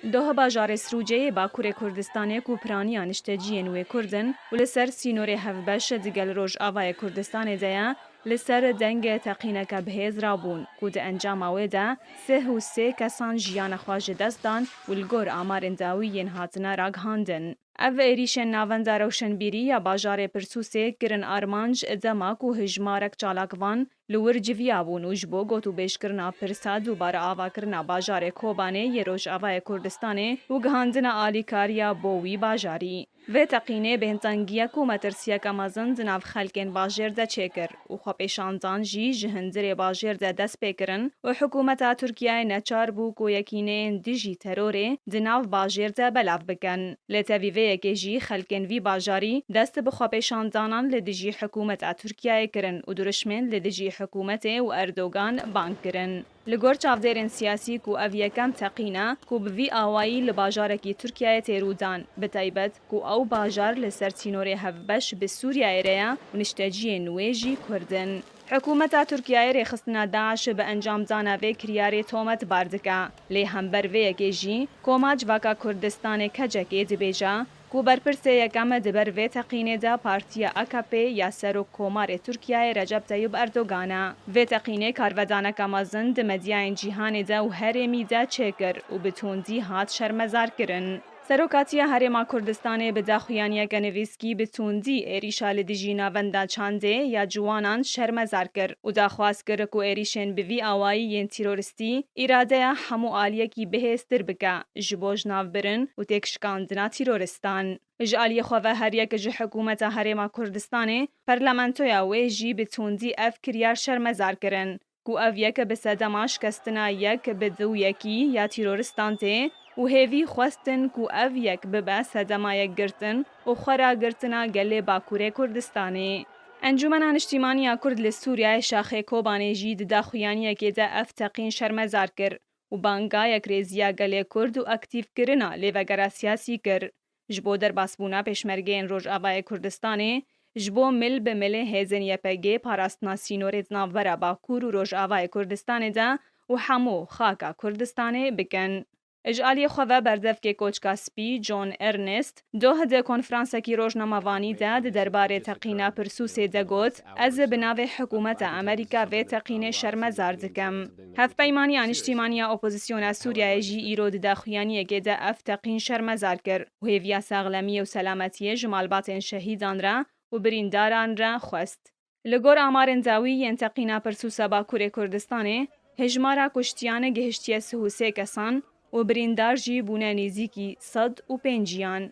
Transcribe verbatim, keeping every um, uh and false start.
Doha bajarê Sirûcê yê Bakurê Kurdistanê ku piraniya nişteciyên wê Kurd in û li ser sînorê hevbeş digel Rojavayê Kurdistanê de ye, li ser dengê teqîneke bihêz rabûn ku di encama wê de sih û sê kesan jiyana xwe ji dest dan û li gor amarên dawî yên hatine ragihandin. Ev êrîşên Navenda Rewşenbîrî ya bajarê Pirsûsê kirin armanc dema ku hijmarek çalakvan li wir civiyabûn û ji bo gotûbêjkirina pirsa dubare avakirina bajarê Kobanê yê Rojavayê Kurdistanê û gihandina alîkariya bo wî bajarî. Vê teqînê bêhtengiya ku metirsiyeke mezin di nav xelkên bajêr de çêkir û xwepêşandan jî ji hundirê bajêr de dest pê kirin û hikûmeta Tirkiyeyê neçar bû ku yekîneyên dijî terorê di nav bajêr de belav bikin. Lê tevî vê yekê jî xelkên vî bajarî dest bi xwepêşandanan li dijî hikûmeta Tirkiyeyê kirin û dirişmên li dijî hikûmetê û Erdogan bang kirin. Li gor çavdêrên siyasî ku ev yekem teqîn e ku bi vî awayî li bajarekî Tirkiyeyê tê rûdan, bi taybet ku ew bajar li ser sînorê hevbeş bi Sûriyeyê re ye û nişteciyên wê jî Kurd in. Hikûmeta Tirkiyeyê rêxistina DAIŞ bi encamdana vê kiryarê tometbar dike. Lê hember vê yekê jî koma civaka Kurdistanê KCKê dibêje ku berpirsê yekem di ber vê teqînê de partiya AKP ya Serok Komarê Tirkiyeyê Recep Tayyip Erdogan e. Vê teqînê karvedaneke mezin di medyayên cîhanê de û herêmî de çêkir û bi tundî hat şermezarkirin. Serokatiya Herêma Kurdistanê bi daxuyaniyeke nivîskî bi tundî êrîşa li dijî Navenda Çandê ya ciwanan şermezar kir û daxwaz kir ku êrîşên bi vî awayî yên teroristî îradeya hemû aliyekî bihêztir bike ji bo jinavbirin û têkşikandina terorîstan. Ji aliyê xwe ve her yek ji hikûmeta Herêma Kurdistanê, parlamentoya wê jî bi tundî ev kiryar şermezar kirin ku ev yek bi sedema şikestina yek bi du yekî ya terorîstan tê û hêvî xwestin ku ev yek bibe sedema yekgirtin û xweragirtina gelê Bakurê Kurdistanê. Encûmena Niştîmanî ya Kurd li Sûriyeyê şaxê Kobanê jî di daxuyaniyekê de ev teqîn şermezar kir û banga yekrêziya gelê Kurd û aktîfkirina lêvegera siyasî kir. Ji bo derbasbûna pêşmergeyên Rojavayê Kurdistanê, ji bo mil bi milê hêzên YPG parastina sînorê di navbera Bakur û Rojavayê Kurdistanê de û hemû xaka Kurdistanê bikin. Ji aliyê xwe ve berdevkê Koçka Spî, John Ernest, doh di konferansekî rojnamevanî de di derbarê teqîna Pirsûsê de got, Ez bi navê hikûmeta Amerîka vê teqînê şermezar dikim. Hevpeymaniya Niştîmaniya Opozisyona Sûriyeyê jî îro di daxuyaniyekê de ev teqîn şermezar kir û hêviya saxlemiyê û selametiyê ji malbatên şehîdan re û birîndaran re xwest. Li gor amarên dawî yên teqîna Pirsûsa Bakurê Kurdistanê, hejmara kuştiyan gihiştiye sih û sê kesan û birîndar jî bûne nêzîkî sed û pênciyan.